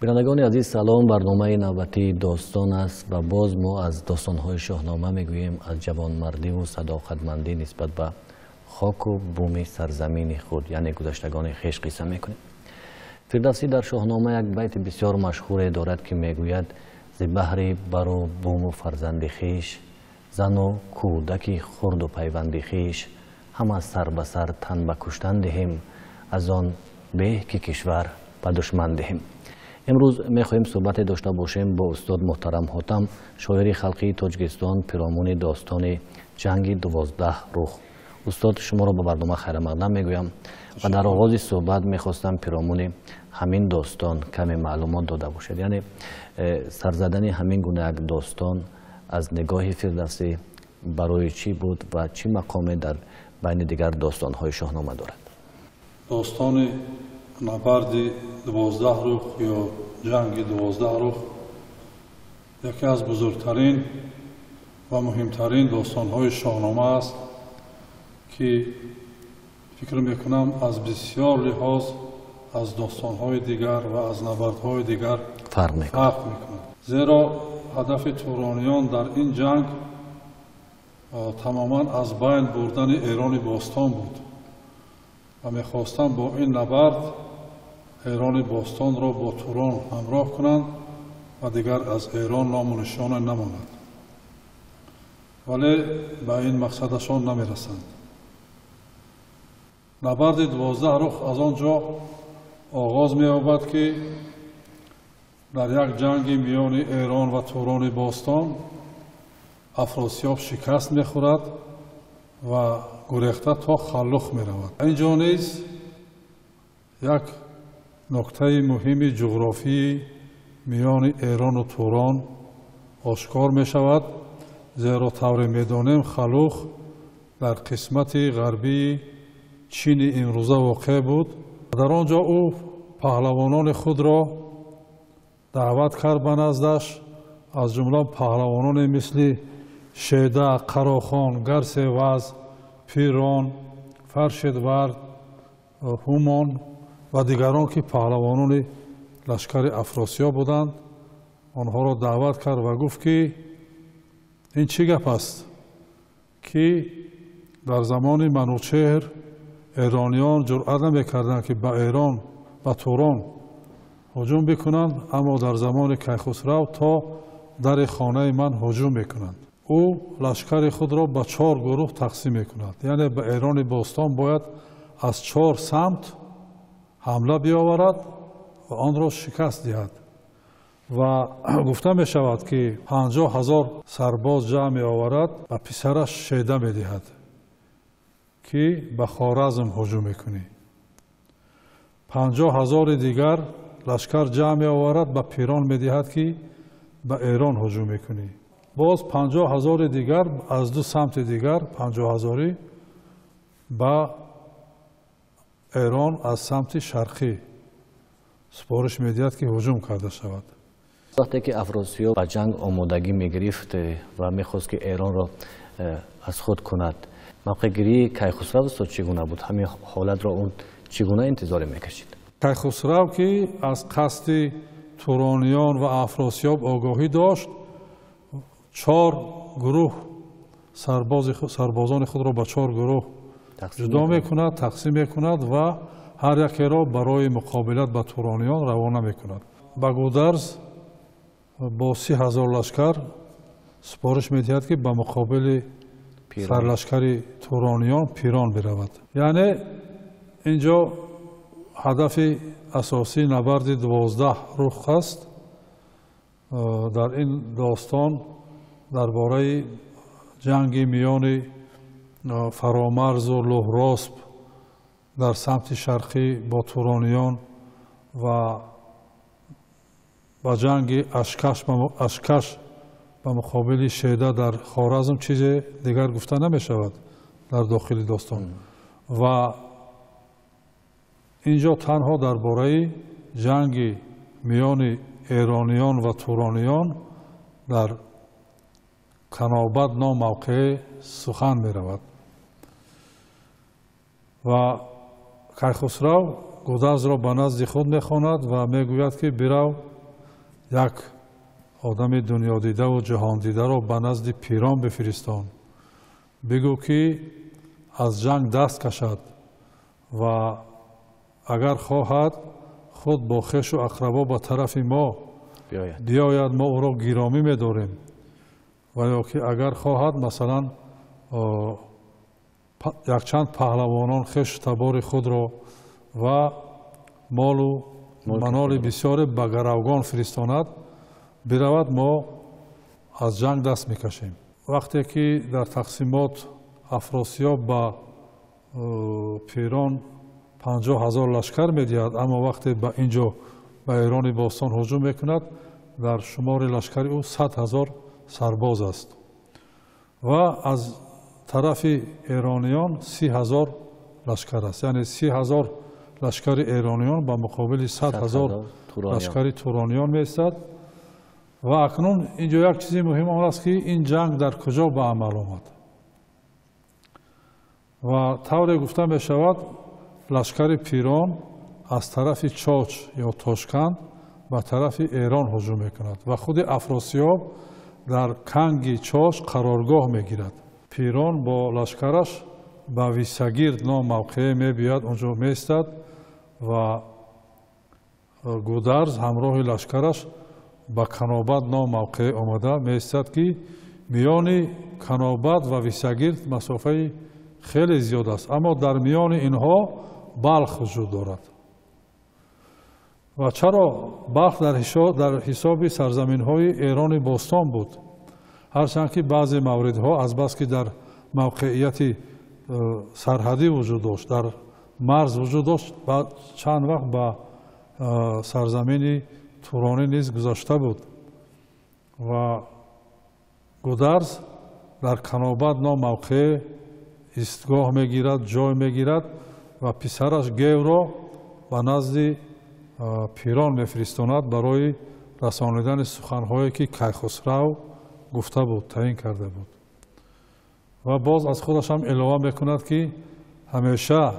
Бинандагони азиз, салом. Барномаи навбатии достон аст ва боз мо аз достонҳои Шоҳнома мегӯем, аз ҷавонмардиву садоқатмандӣ нисбат ба хоку буми сарзамини худ, яъне гузаштагони хеш қисса мекунем. Фирдавсӣ дар Шоҳнома як байти бисёр машҳуре дорад, ки мегӯяд: зи баҳри бару буму фарзанди хеш, зану кӯдаки хурду пайванди хеш, ҳама сар ба сар тан ба куштан диҳем, аз он беҳ ки кишвар ба душман диҳем. Имрӯз мехоҳем суҳбате дошта бошем бо устод муҳтарам Ҳотам, шоири халқии Тоҷикистон, пиромуни достони ҷанги 12 рух. Устод, шуморо ба барнома хайрамақдам мегӯям ва дар оғози суҳбат мехостам пиромуни ҳамин достон каме маълумот дода бошед. Яъне сарзадани ҳамин гуна як достон аз нигоҳи Фирдавсӣ барои чӣ буд ва чӣ мақоме дар байни дигар достонҳои Шоҳнома дорад? Достони набарди 12 рух ё ҷанги 12 рух яке аз бузургтарин ва муҳимтарин достонҳои Шоҳнома аст, ки фикр мекунам аз бисёр лиҳоз аз достонҳои дигар ва аз набардҳои дигар фарқ мекунад. Зеро ҳадафи турониён дар ин ҷанг тамоман аз байн бурдани Эрони бостон буд ва мехостанд бо ин набард Эрони бостонро бо Турон ҳамроҳ кунанд ва дигар аз Эрон ному нишоне намонад. Вале ба ин мақсадашон намерасанд. Набарди 12 рух аз он ҷо оғоз меёбад, ки дар як ҷанги миёни Эрон ва Турони бостон Афросиёб шикаст мехӯрад ва гурехта то Халлух меравад. Ин ҷо низ як нуктаи муҳими ҷуғрофии миёни Эрону Турон ошкор мешавад, зеро тавре медонем Халух дар қисмати ғарбии Чини имрӯза воқеъ буд. Дар он ҷо ӯ паҳлавонони худро даъват кард ба наздаш, аз ҷумла паҳлавононе мисли Шеда, Қарохон, Гарсеваз, Пирон, Фаршидвард, Ҳумон ва дигарон, ки паҳлавонони лашкари Афросиёб буданд. Онҳоро даъват кард ва гуфт, ки ин чӣ гап аст, ки дар замони Манучеҳр эрониён ҷуръат намекарданд, ки ба Эрон, ба Турон ҳуҷум бикунанд, аммо дар замони Кайхусрав то дари хонаи ман ҳуҷум мекунанд. Ӯ лашкари худро ба 4 гурӯҳ тақсим мекунад. Яъне ба Эрони бостон бояд аз 4 самт ҳамла биёварад ва онро шикаст диҳад. Ва гуфта мешавад, ки 50 000 сарбоз ҷамъ меоварад ва писараш Шеда медиҳад, ки ба Хоразм ҳуҷум мекунӣ. 50 000 дигар лашкар ҷамъ меоварад, ба Пирон медиҳад, ки ба Эрон ҳуҷум мекунӣ. Боз 50 000 дигар аз ду самти дигар 50 000 ба Эрон аз самти шарқӣ супориш медиҳад, ки ҳуҷум карда шавад. Вақте ки Афросиёб ба ҷанг омодагӣ мегирифт ва мехост, ки Эронро аз худ кунад, мавқеъгирии Кайхусрав устод чӣ гуна буд? Ҳамин ҳолатро он чӣ гуна интизоре мекашид? Кайхусрав, ки аз қасди турониён ва Афросиёб огоҳӣ дошт, 4 гурӯҳ сарбозони худро ба 4 гурӯҳ ҷудо мекунад, тақсим мекунад ва ҳар якеро барои муқобилат ба турониён равона мекунад. Ба Гударз бо 30 000 лашкар супориш медиҳад, ки ба муқобили сарлашкари турониён Пирон биравад. Яъне ин ҷо ҳадафи асосии набарди 12 рух аст. Дар ин достон дар бораи ҷанги миёни Фаромарзу Луҳросп дар самти шарқӣ бо турониён ва ба ҷанги Ашкаш ба муқобили Шеда дар Хоразм чизе дигар гуфта намешавад дар дохили достон. Ва ин ҷо танҳо дар бораи ҷанги миёни эрониён ва турониён дар Канобад ном мавқеъ сухан меравад. Ва Кайхусрав Гударзро ба назди худ мехонад ва мегӯяд, ки бирав як одами дунёдидаву ҷаҳондидаро ба назди Пирон бифиристон, бигӯ ки аз ҷанг даст кашад ва агар хоҳад худ бо хешу ақрабо ба тарафи мо биёяд, мо ӯро гиромӣ медорем. Ва ё ки агар хоҳад масалан якчанд паҳлавонон хешу табори худро ва молу маноли бисёре ба гаравгон фиристонад, биравад, мо аз ҷанг даст мекашем. Вақте ки дар тақсимот Афросиёб ба Пирон 50 000 лашкар медиҳад, аммо вақте ба ин ҷо ба Эрони бостон ҳуҷум мекунад, дар шумори лашкари ӯ 100 000 сарбоз аст ва аз тарафи эрониён 30 000 лашкар аст. Яъне 30 000 лашкари эрониён ба муқобили 100 000 лашкари турониён меистад. Ва акнун ин ҷо як чизи муҳим он аст, ки ин ҷанг дар куҷо ба амал омад. Ва тавре гуфта мешавад, лашкари Пирон аз тарафи Чоч ё Тошканд ба тарафи Эрон ҳуҷум мекунад ва худи Афросиёб дар канги Чоч қароргоҳ мегирад. Пирон бо лашкараш ба Висагирд ном мавқеъе мебиёяд, онҷо меистад ва Гударз ҳамроҳи лашкараш ба Канобад ном мавқеъ омада меистад, ки миёни Канобад ва Висагирд масофаи хеле зиёд аст, аммо дар миёни инҳо Балх вуҷуд дорад. Ва чаро Балх дар ҳисоби сарзаминҳои Эрони бостон буд? Ҳарчанд ки баъзе мавридҳо азбаски дар мавқеияти сарҳадӣ вуҷуд дошт, дар марз вуҷуд дошт, чанд вақт ба сарзамини туронӣ низ гузашта буд. Ва Гударз дар Канобад ном мавқеъ истгоҳ мегирад, ҷой мегирад ва писараш Гевро ба назди Пирон мефиристонад барои расонидани суханҳое, ки Кайхусрав гуфта буд, таъин карда буд. Ва боз аз худаш ҳам илова мекунад, ки ҳамеша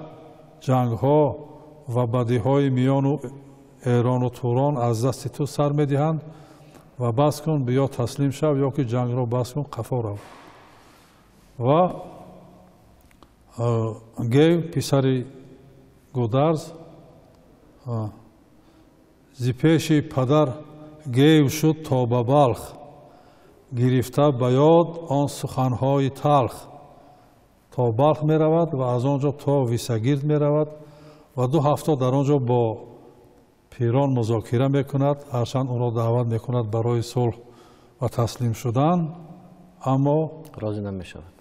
ҷангҳо ва бадиҳои миёну Эрону Турон аз дасти ту сар медиҳанд ва бас кун, биё таслим шав ё ки ҷангро бас кун, қафо рав. Ва Гев, писари Гударз, зи пеши падар Гев шуд то ба Балх, гирифта ба ёд он суханҳои талх. То Балх меравад ва аз он ҷо то Висагирд меравад ва 2 ҳафта дар он ҷо бо Пирон музокира мекунад. Ҳарчанд ӯро даъват мекунад барои сулҳ ва таслим шудан, аммо розӣ намешавад.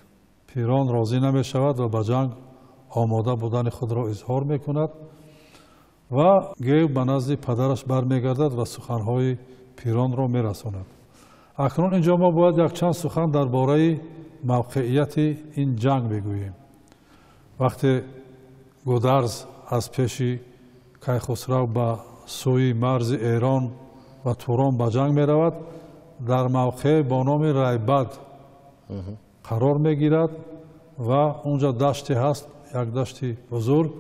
Пирон розӣ намешавад ва ба ҷанг омода будани худро изҳор мекунад. Ва Гев ба назди падараш бармегардад ва суханҳои Пиронро мерасонад. Акнун инҷо мо бояд якчанд сухан дар бораи мавқеияти ин ҷанг бигӯем. Вақте Гударз аз пеши Кайхусрав ба сӯи марзи Эрон ва Турон ба ҷанг меравад, дар мавқеъ бо номи Райбад қарор мегирад ва унҷо даште ҳаст, як дашти бузург,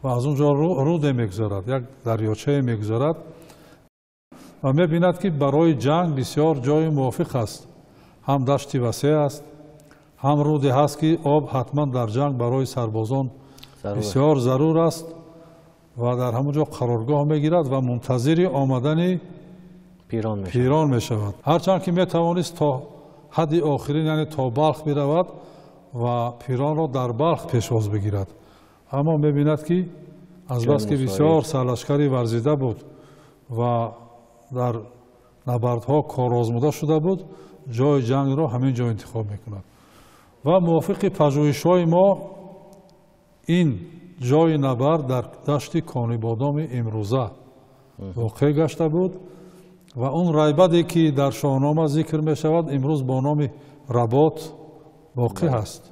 ва аз он ҷо руде мегузарад, як дарёчае мегузарад ва мебинад, ки барои ҷанг бисёр ҷои мувофиқ аст. Ҳам дашти васеъ аст, ҳам руде ҳаст, ки об ҳатман дар ҷанг барои сарбозон бисёр зарур аст. Ва дар ҳамон ҷо қароргоҳ мегирад ва мунтазири омадани Пирон мешавад. Ҳарчанд ки метавонист то ҳадди охирин, яъне то Балх биравад ва Пиронро дар Балх пешвоз бигирад, аммо мебинад, ки азбаски бисёр сарлашкари варзида буд ва дар набардҳо корозмуда шуда буд, ҷои ҷангро ҳамин ҷо интихоб мекунад. Ва мувофиқи пажӯҳишҳои мо ин ҷои набард дар дашти Конибодоми имрӯза воқеъ гашта буд ва он Райбаде, ки дар Шоҳнома зикр мешавад, имрӯз бо номи Работ боқӣ ҳаст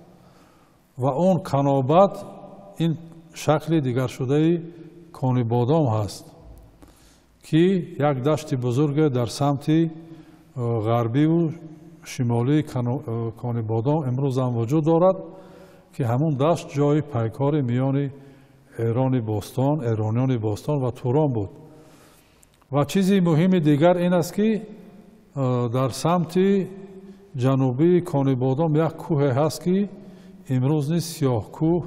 ва он Канобад ин шакли дигаршудаи Конибодом ҳаст, ки як дашти бузурге дар самти ғарбиву шимолии Конибодом имрӯзам вуҷуд дорад, ки ҳамун дашт ҷои пайкори миёни Эрони бостон, эрониёни бостон ва Турон буд. Ва чизи муҳими дигар ин аст, ки дар самти ҷанубии Конибодом як кӯҳе ҳаст, ки имрӯз низ Сиёҳкӯҳ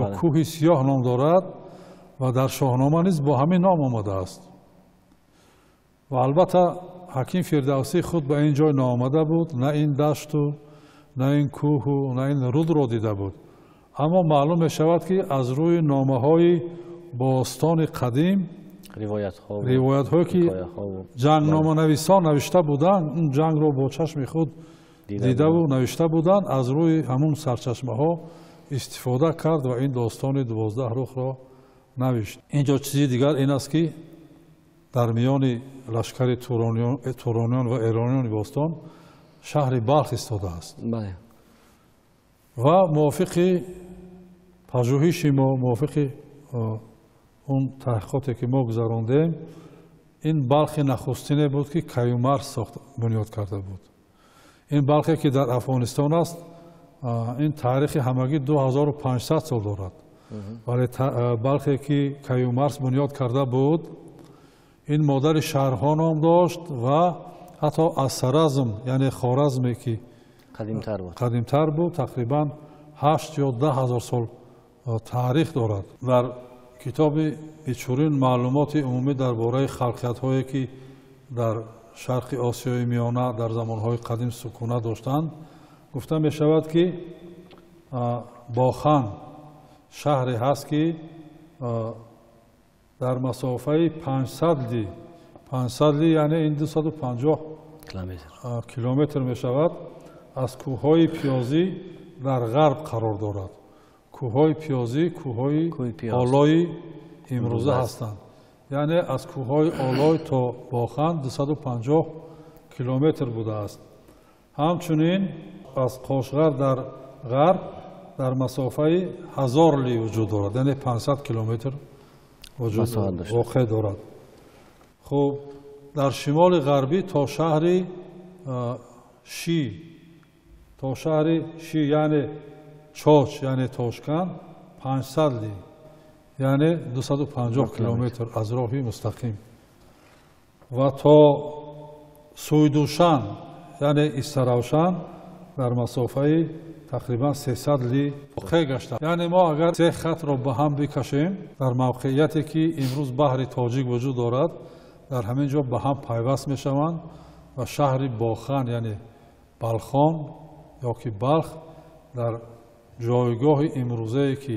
ё кӯҳи Сиёҳ ном дорад ва дар Шоҳнома низ бо ҳамин ном омадааст. Ва албатта ҳаким Фирдавсӣ худ ба ин ҷой наомада буд, на ин дашту на ин кӯҳу на ин рудро дида буд. Аммо маълум мешавад, ки аз рӯи номаҳои бостони қадим, ривоятҳое ки ҷангноманависон навишта буданд, он ҷангро бо чашми худ дидаву навишта буданд, аз рӯи ҳамун сарчашмаҳо истифода кард ва ин достони 12 рухро навишт. Инҷо чизи дигар ин аст, ки дар миёни лашкари турониён ва эрониёни бостон шаҳри Балх истодааст. Ва мувофиқи пажӯҳиши мо, мувофиқи он таҳқиқоте ки мо гузарондем, ин Балхи нахустине буд, ки Каюмарс сохт бунёд карда буд. Ин Балхе ки дар Афғонистон аст, ин таърихи ҳамагӣ 2500 сол дорад. Вале Балхе ки Каюмарс бунёд карда буд, ин модари шаҳрҳо ном дошт ва ҳатто аз Саразм, яъне Хоразме ки қадимтар буд, тақрибан 8 ё 10 ҳазор сол таърих дорад. Дар китоби Бичурин маълумоти умумӣ дар бораи халқиятҳое ки дар шарқи Осиёи Миёна дар замонҳои қадим сукунат доштанд, гуфта мешавад, ки Бохан шаҳре ҳаст, ки дар масофаи 500 ли, 500 ли яъне ин 250 километр мешавад, аз кӯҳҳои Пиёзӣ дар ғарб қарор дорад. Кӯҳҳои Пиёзӣ кӯҳҳои Олои имрӯза ҳастанд. Яъне аз кӯҳҳои Олой то Бохан 250 километр будааст. Ҳамчунин аз Қошғар дар ғарб дар масофаи 1000 ли вуҷуд дорад, яъне 500 километр вуҷуд воқеъ дорад. Хуб, дар шимоли ғарбӣ то шаҳри Ши, то шаҳри Ши, яъне Чоч, яъне Тошканд, 500 ли, яъне 250 километр аз роҳи мустақим. Ва то Суйдушан, яъне Истаравшан, дар масофаи тақрибан 300 ли воқеъ гашта. Яъне мо агар се хатро ба ҳам бикашем, дар мавқеияте ки имрӯз баҳри Тоҷик вуҷуд дорад, дар ҳамин ҷо ба ҳам пайваст мешаванд ва шаҳри Бохан, яъне Балхон ё ки Балх, дар ҷойгоҳи имрӯзае ки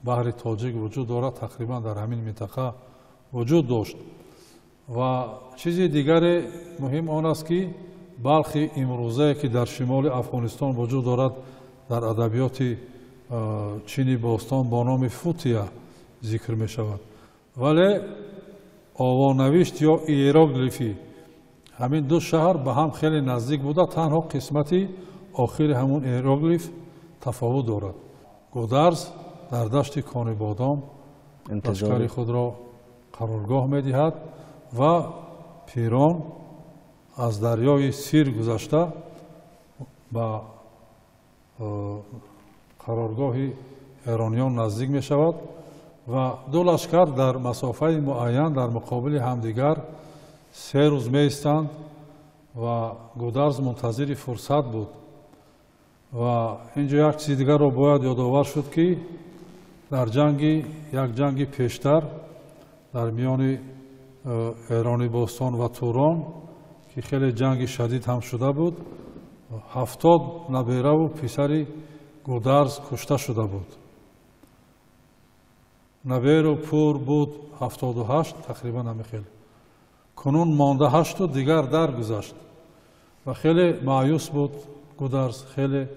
баҳри Тоҷик вуҷуд дорад, тақрибан дар ҳамин минтақа вуҷуд дошт. Ва чизи дигаре муҳим он аст, ки Балхи имрӯзае ки дар шимоли Афғонистон вуҷуд дорад, дар адабиёти чини бостон бо номи Футия зикр мешавад. Вале овонавишт ё иероглифи ҳамин ду шаҳр ба ҳам хеле наздик буда, танҳо қисмати охири ҳамун иероглиф тафовут дорад. Гударз дар дашти Конибодом лашкари худро қароргоҳ медиҳад ва Пирон аз дарёи Сир гузашта ба қароргоҳи эрониён наздик мешавад ва ду лашкар дар масофаи муайян дар муқобили ҳамдигар 3 рӯз меистанд ва Гударз мунтазири фурсат буд. Ва инҷо як чизи дигарро бояд ёдовар шуд, ки дар ҷанги як ҷанги пештар дар миёни эрони бостон ва Турон, ки хеле ҷанги шадид ҳам шуда буд, 70 набераву писари Гударз кушта шуда буд. Наберу пур буд 78 тақрибан ҳамин хел. Кунун монда 8 дигар даргузашт ва хеле маъюс буд Гударз, хеле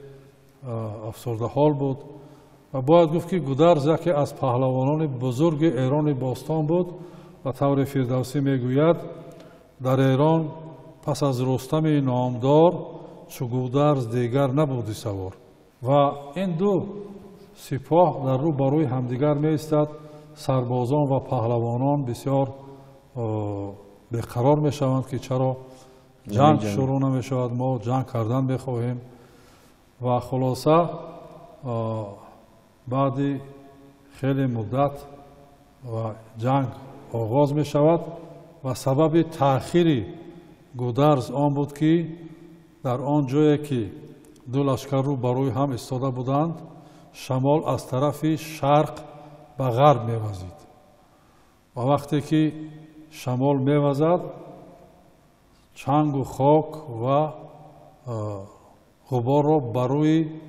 афсурдаҳол буд. Ва бояд гуфт, ки Гударз яке аз паҳлавонони бузурги Эрони бостон буд ва тавре Фирдавсӣ мегӯяд, дар Эрон пас аз Рустами номдор чу Гударз дигар набуди савор. Ва ин ду сипоҳ дар рӯ ба рӯи ҳамдигар меистад. Сарбозон ва паҳлавонон бисёр беқарор мешаванд, ки чаро ҷанг шурӯъ намешавад, мо ҷанг кардан мехоҳем. Ва хулоса баъди хеле муддат ва ҷанг оғоз мешавад. و سبب تأخیر گودرز آن بود که در آن جایی که دو لشکر رو بروی هم ایستاده بودند، شمال از طرف شرق به غرب می‌وزید و وقتی که شمال می‌وزد چنگ و خاک و غبار را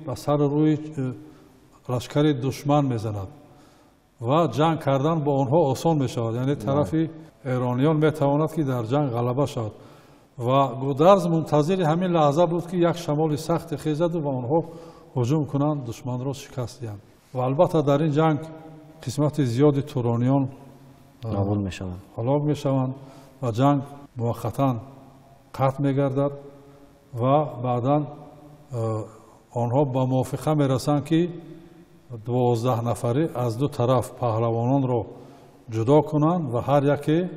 به سر روی لشکر دشمن میزند و جنگ کردن با آنها آسان میشود. یعنی طرف ایرانیان میتواند که در جنگ غلبه شود. و گودرز منتظر همین لحظه بود که یک شمال سخت خیزد و آنها هجوم کنند، دشمن را شکست دهند. و البته در این جنگ قسمت زیاد تورانیان نابود میشوند، هلاک میشوند و جنگ موقتا قطع میگردد و بعدا آنها با موافقه میرسند که 12 نفری از دو طرف پهلوانان را جدا کنند و هر یکی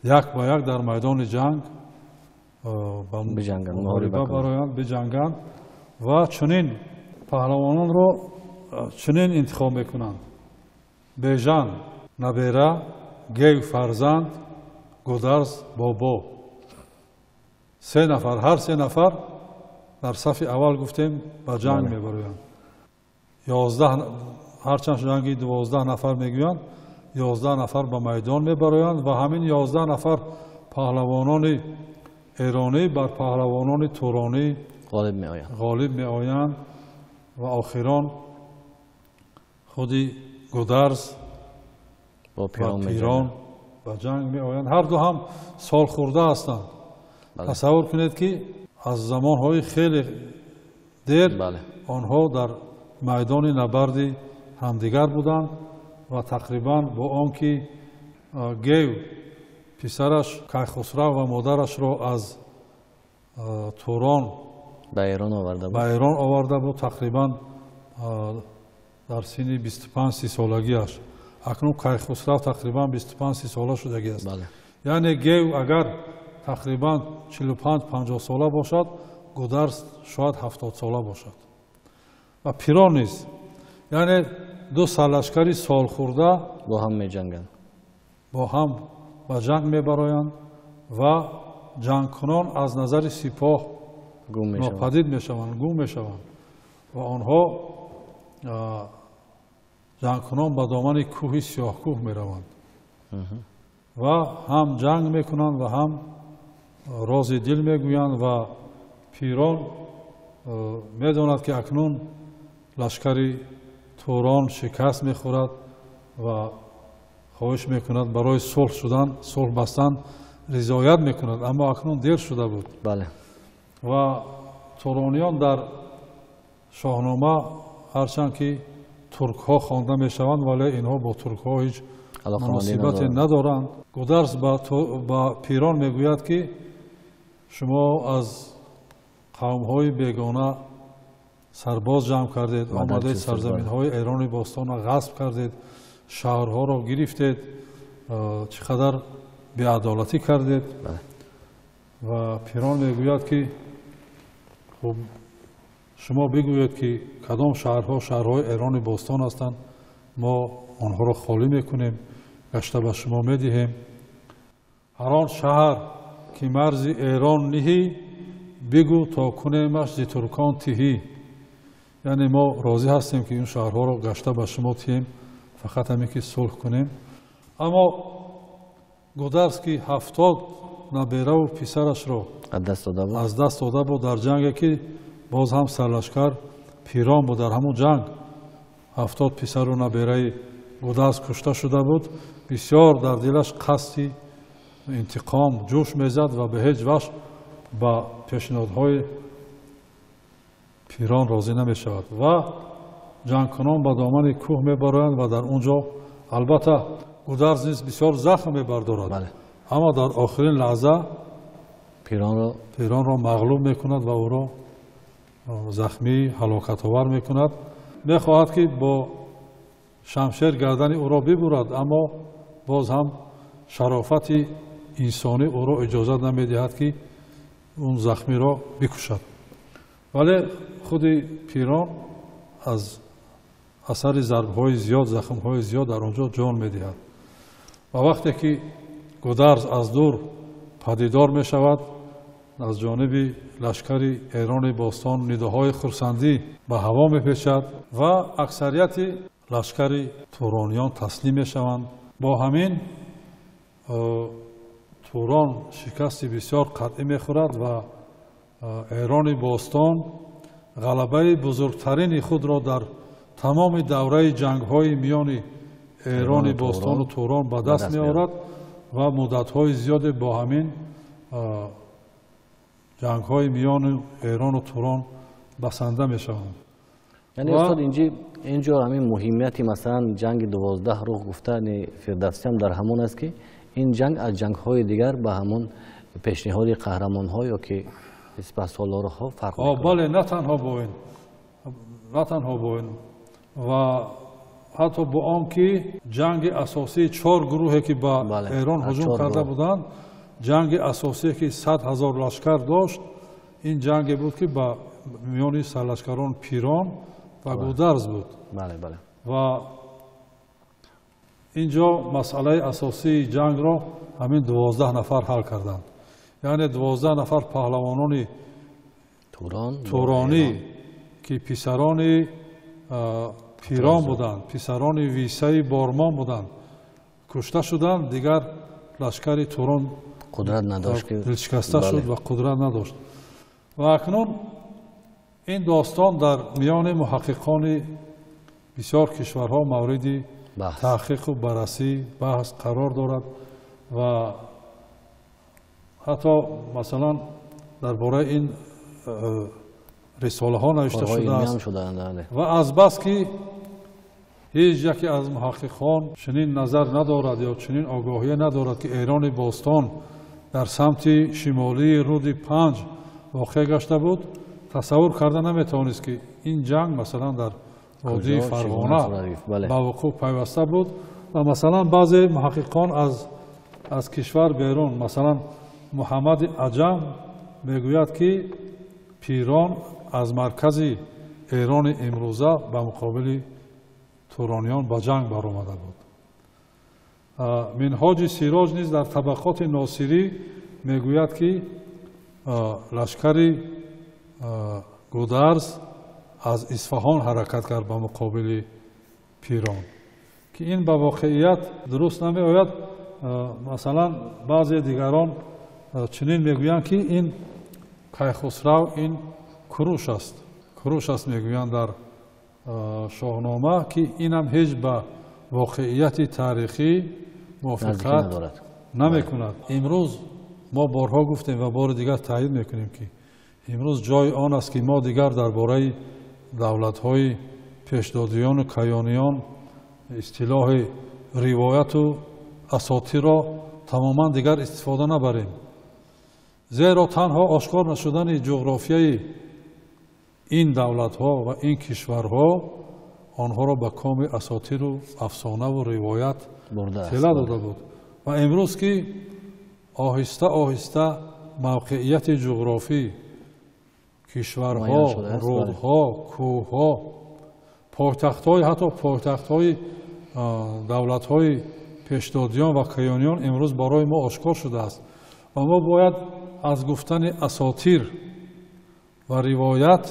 یک با یک در میدان جنگ بجنگند، محاربه برایند، بجنگند و چنین پهلوانان را چنین انتخاب میکنند: بیژن نبیره، گیو فرزند، گودرز بابا. 3 نفر، هر 3 نفر در صف اول گفتیم به جنگ میبرند. 11، هرچند جنگی 12 نفر میگویند، 11 نفر به میدان میبرند و همین 11 نفر پهلوانان ایرانی بر پهلوانان تورانی غالب میآیند و آخران خودی گودرز با پیران به جنگ میآیند. هر دو هم سال خورده هستند. تصور کنید که از زمانهای خیلی دیر آنها در میدان نبرد همدیگر بودند و تقریبا با آنکه گیو پسرش کیخسرو و مادرش را از توران به ایران آورده بود، تقریبا در سن 25-30 سالگیش. اکنون کیخسرو تقریبا 25-30 ساله شدگی است. یعنی گیو اگر تقریبا 45-50 ساله باشد، گودرز شاید 70 ساله باشد. و پیران نیز، یعنی دو سرلشکری سال خورده با هم میجنگند، با هم به جنگ میبرایند و جنگ کنان از نظر سپاه ناپدید میشوند، گم میشوند و آنها جنگ کنان به دامن کوه سیاه کوه میروند و هم جنگ میکنند و هم راز دل میگویند. و پیران میداند که اکنون لشکر توران شکست میخورد و خواهش میکند برای صلح شدن، صلح بستن رضایت میکند، اما اکنون دیر شده بود. و تورانیان در شاهنامه هرچند که ترک ها خوانده میشوند، ولی اینها با ترک ها هیچ مناسبتی ندارند. گودرز با پیران میگوید که شما از قوم های بیگانه سرباز جمع کردید، آمدید سرزمین های ایران باستان را غصب کردید، شهرها را گرفتید، چقدر بی‌عدالتی کردید. و پیران میگوید که خب شما بگویید که کدام شهرها شهرهای ایران باستان هستند، ما آنها را خالی میکنیم، گشته به شما میدهیم. هر آن شهر که مرز ایران نهی، بگو تا کنیمش ز ترکان تهی. یعنی ما راضی هستیم که این شهرها را گشته به شما تهیم، فقط همین که صلح کنیم. اما گودرز که 70 نبیره و پسرش را از دست داده بود در جنگی که باز هم سرلشکر پیران بود، در همون جنگ 70 پسر و نبیره گودرز کشته شده بود. بسیار در دلش قصد انتقام جوش میزد و به هیچ وجه با پیشنهادهای پیران راضی نمی شود و جنگ کنان به دامن کوه میبرند و در اونجا البته گودرز نیز بسیار زخم میبردارد، اما در آخرین لحظه پیران را مغلوب میکند و او را زخمی هلاکت آور میکند. میخواهد که با شمشیر گردن او را ببرد، اما باز هم شرافت انسانی او را اجازه نمیدهد که اون زخمی را بکشد. ولی خود پیران از اثر ضربهای زیاد، زخمهای زیاد در آنجا جان میدهد. و وقتی که Гударз аз дур падидор мешавад, аз ҷониби лашкари Эрони бостон нидоҳои хурсандӣ ба ҳаво мепечад ва аксарияти лашкари турониён таслим мешаванд. Бо ҳамин Турон шикасти бисёр қатъӣ мехӯрад ва Эрони бостон ғалабаи бузургтарини худро дар тамоми давраи ҷангҳои миёни Эрони бостону Турон ба даст меорад ва муддатҳои зиёде бо ҳамин ҷангҳои миёни Эрону Турон басанда мешаванд. Яъне устод, инҷо ҳамин муҳимияти масалан ҷанги 12 рух гуфтани Фирдавсиам дар ҳамон аст, ки ин ҷанг аз ҷангҳои дигар ба ҳамон пешниҳоди қаҳрамонҳо ё ки сипаҳсолорҳо фарқ мекунад. Бале, на танҳо бо ин ва ҳатто бо он ки ҷанги асосии чор гурӯҳе ки ба Эрон ҳуҷум карда буданд, ҷанги асосие ки 100 000 лашкар дошт, ин ҷанге буд ки ба миёни сарлашкарон Пирон ва Гударз буд. Ва инҷо масъалаи асосии ҷангро ҳамин 12 нафар ҳал карданд. Яъне 12 нафар паҳлавонони туронӣ ки писарони Пирон буданд, писарони Висаи Бормон буданд, кушта шуданд. Дигар лашкари Турон қудрат надошт, дилшикаста шуд ва қудрат надошт. Ва акнун ин достон дар миёни муҳаққиқони бисёр кишварҳо мавриди таҳқиқу баррасӣ, баҳс қарор дорад ва ҳатто масалан дар бораи ин рисолаҳо навишта шудааст. Ва азбаски ҳеҷ яке аз муҳаққиқон чунин назар надорад ё чунин огоҳие надорад, ки Эрони бостон дар самти шимолии руди Панҷ воқеъ гашта буд, тасаввур карда наметавонист, ки ин ҷанг масалан дар водии Фарғона ба вуқӯъ пайваста буд. Ва масалан баъзе муҳаққиқон аз кишвар берун, масалан Муҳаммади Аҷам мегӯяд, ки Пирон аз маркази Эрони имрӯза ба муқобили турониён ба ҷанг баромада буд. Минҳоҷи Сироҷ низ дар табақоти Носирӣ мегӯяд, ки лашкари Гударз аз Исфаҳон ҳаракат кард ба муқобили Пирон, ки ин ба воқеият дуруст намеояд. Масалан баъзе дигарон чунин мегӯянд, ки ин Кайхусрав ин Куруш аст. Куруш аст мегӯянд дар Шоҳнома, ки инам ҳеҷ ба воқеияти таърихӣ мувофиқат намекунад. Имрӯз мо борҳо гуфтем ва бори дигар таъйид мекунем, ки имрӯз ҷои он аст, ки мо дигар дар бораи давлатҳои пешдодиёну каёниён истилоҳи ривояту асотирро тамоман дигар истифода набарем, зеро танҳо ошкор нашудани ҷуғрофияи ин давлатҳо ва ин кишварҳо онҳоро ба коми асотиру афсонаву ривоят тела дода буд. Ва имрӯз ки оҳиста оҳиста мавқеияти ҷуғрофӣ, кишварҳо, рудҳо, кӯҳҳо, пойтахтҳои, ҳатто пойтахтҳои давлатҳои пешдодиён ва каёниён имрӯз барои мо ошкор шудааст ва мо бояд аз гуфтани асотир ва ривоят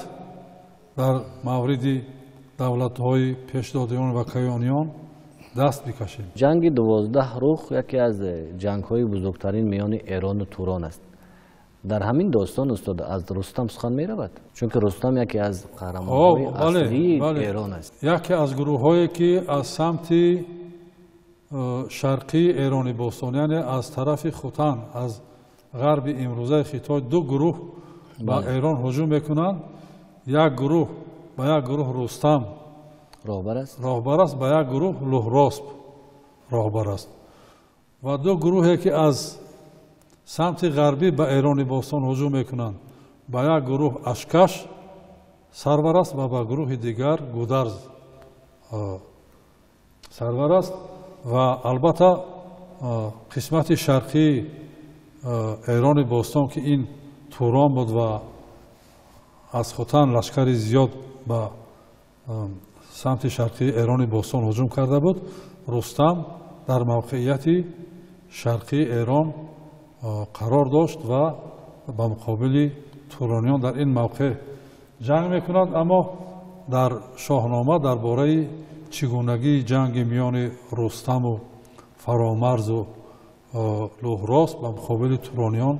дар мавриди давлатҳои пешдодиён ва каёниён даст бикашем. Ҷанги 12 рух яке аз ҷангҳои бузургтарин миёни Эрону Турон аст. Дар ҳамин достон устод аз Рустам сухан меравад, чунки Рустам яке аз қаҳрамонҳои аслии Эрон аст. Яке аз гурӯҳҳое ки аз самти шарқии Эрони бостон, яъне аз тарафи Хутан, аз ғарби имрӯзаи Хитой, ду гурӯҳ ба Эрон ҳуҷум мекунанд. Як гурӯҳ ба як гурӯҳ Рустам роҳбар аст, ба як гурӯҳ Луҳросп роҳбар аст. Ва ду гурӯҳе ки аз самти ғарбӣ ба Эрони бостон ҳуҷум мекунанд, ба як гурӯҳ Ашкаш сарвар аст ва ба гурӯҳи дигар Гударз сарвар аст. Ва албатта қисмати шарқии Эрони бостон, ки ин Турон буд ва аз Хутан лашкари зиёд ба самти шарқии Эрони бостон ҳуҷум карда буд, Рустам дар мавқеияти шарқии Эрон қарор дошт ва ба муқобили турониён дар ин мавқеъ ҷанг мекунад. Аммо дар Шоҳнома дар бораи чигунагии ҷанги миёни Рустаму Фаромарзу Лӯҳросп ба муқобили турониён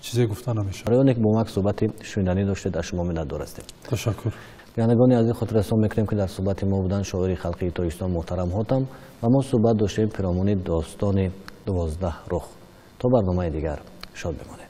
чизе гуфта намешавад. Барои оне ки бо мо суҳбати шуниданӣ доштед, аз шумо миннатдор ҳастем. Ташаккур. Бинандагони азиз, хотиррасон мекунем, ки дар суҳбати мо буданд шоири халқии Тоҷикистон муҳтарам Ҳотам ва мо суҳбат доштем пиромуни достони 12 рух. То барномаи дигар шод бимонед.